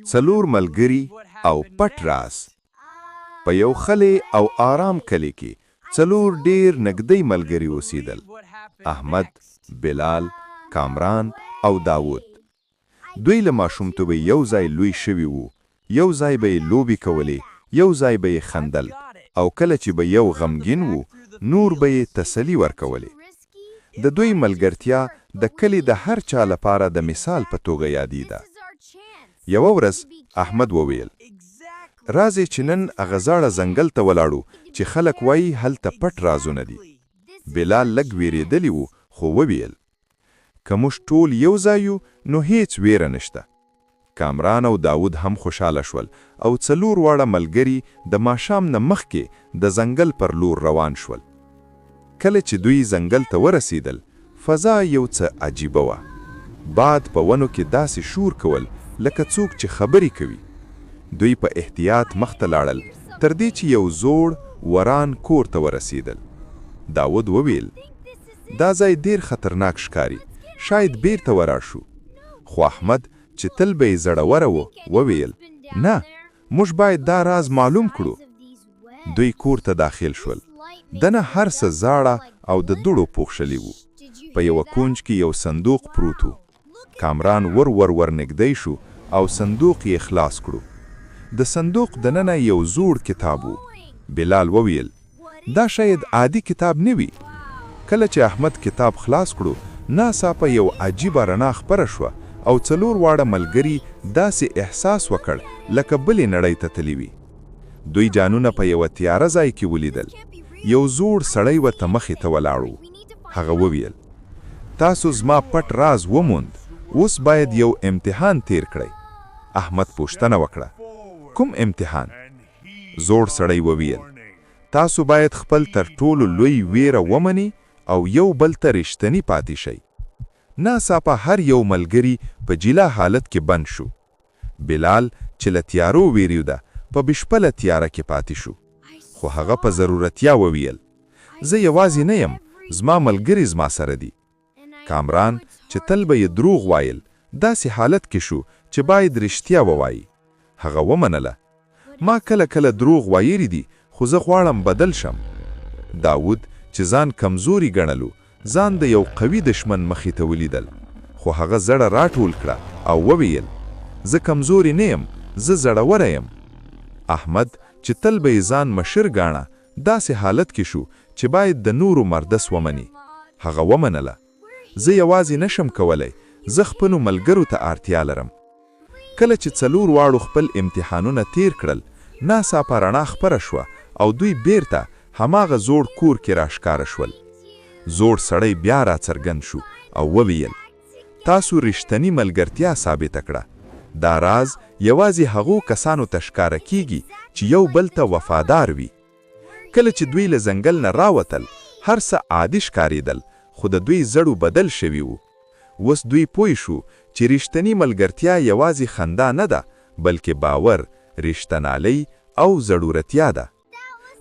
څلور ملګري او پټ راز. په یو خلې او آرام کلي کې څلور ډېر نږدې ملګري اوسېدل، احمد، بلال، کامران او داود. دوی له ماشومتوبه یو ځای لوی شوي وو، یو ځای به یې لوبې کولې، یو ځای به یې خندل او کله چې به یو غمګین و، نور به یې تسلي ورکولې. د دوی ملګرتیا د کلي د هر چا لپاره د مثال په توګه یادېده. یوه ورځ احمد وویل، راځئ چې نن هغه زاړه ځنګل ته ولاړو چې خلک وایي هلته پټ رازونه دي. بلال لږ وېرېدلی و، خو وویل، که موږ ټول یو ځای یو، نو هیڅ وېره نشته. کامران او داود هم خوشاله شول او څلور واړه ملګري د ماښام نه مخکې د ځنګل پر لور روان شول. کله چې دوی ځنګل ته ورسېدل، فضا یو څه عجیبه وه. باد په ونو کې داسې شور کول لکه څوک چې خبرې کوي. دوی په احتیاط مخته لاړل تر دې چې یو زوړ، وران کور ته ورسېدل. داود وویل، دا ځای ډېر خطرناک ښکاري، شاید بیرته ولاړ شو. خو احمد چې تل به یې زړوره و، وویل، نه، موږ باید دا راز معلوم کړو. دوی کور ته داخل شول. دننه هر څه زاړه او د دوړو پوښلي وو. په یوه کونج کې یو صندوق پروت و. کامران ور ور ورنږدې شو او صندوق یې خلاص کړو. د صندوق دننه یو زوړ کتاب و. بلال وویل، دا شاید عادي کتاب نه وي. کله چې احمد کتاب خلاص کړو، ناڅاپه یو عجیبه رڼا خپره شوه او څلور واړه ملګري داسې احساس وکړ لکه بلې نړۍ ته تللي وي. دوی ځانونه په یوه تیاره ځای کې ولیدل. یو زوړ سړی ورته مخې ته ولاړ و. هغه وویل، تاسو زما پټ راز وموند، اوس باید یو امتحان تیر کړئ. احمد پوښتنه وکړه، کوم امتحان؟ زوړ سړی وویل، تاسو باید خپل تر ټولو لوی ویره ومني او یو بل ته رښتیني پاتې شئ. ناڅاپه هر یو ملګری په جلا حالت کې بند شو. بلال چې له تیارو ویریده، په بشپړه تیاره کې پاتې شو. خو هغه په زړورتیا وویل، زه یوازې نه یم، زما ملګري زما سره دي. کامران چې تل به یې دروغ وایل، داسې حالت کې شو چې باید رښتیا ووایي. هغه ومنله، ما کله کله دروغ ویلي دي، خو زه غواړم بدل شم. داود چې ځان کمزوري ګڼلو، ځان د یو قوي دښمن مخې ته ولیدل، خو هغه زړه راټول کړه او وویل، زه کمزوري نه یم، زه زړوره یم. احمد چې تل به یې ځان مشر ګاڼه، داسې حالت کې شو چې باید د نورو مردس ومني. هغه ومنله، زه یوازې نشم کولی، زه خپلو ملګرو ته اړتیا لرم. کله چې څلور واړو خپل امتحانونه تیر کړل، ناڅاپه رڼا خپره شوه او دوی بیرته هماغه زوړ کور کې راښکاره شول. زوړ سړی بیا راڅرګند شو او وویل، تاسو رښتنی ملګرتیا ثابته کړه. دا راز یوازې هغو کسانو ته ښکاره کیږي چې یو بل ته وفادار وي. کله چې دوی له ځنګل نه راوتل، هر څه عادي ښکارېدل، خو د دوی زړو بدل شوي وو. اوس دوی پوه شو چې رښتنی ملګرتیا یوازې خندا نه ده، بلکې باور، رښتنالۍ او زړورتیا ده.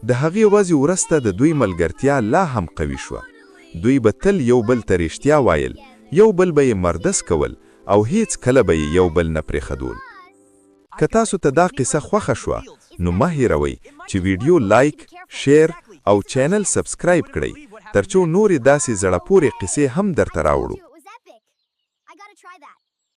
د هغې ورځې وروسته د دوی ملګرتیا لا هم قوي شوه. دوی به تل یو بل ته رښتیا ویل، یو بل به یې مردس کول او هیڅ کله به یې یو بل نه پرېښودول. که تاسو ته دا قصه خوښه شوه، نو مه هیروئ چې ویډیو لایک، شیر او چینل سبسکرایب کړئ، ترڅو نورې داسې زړه پورې قصې هم درته راوړو.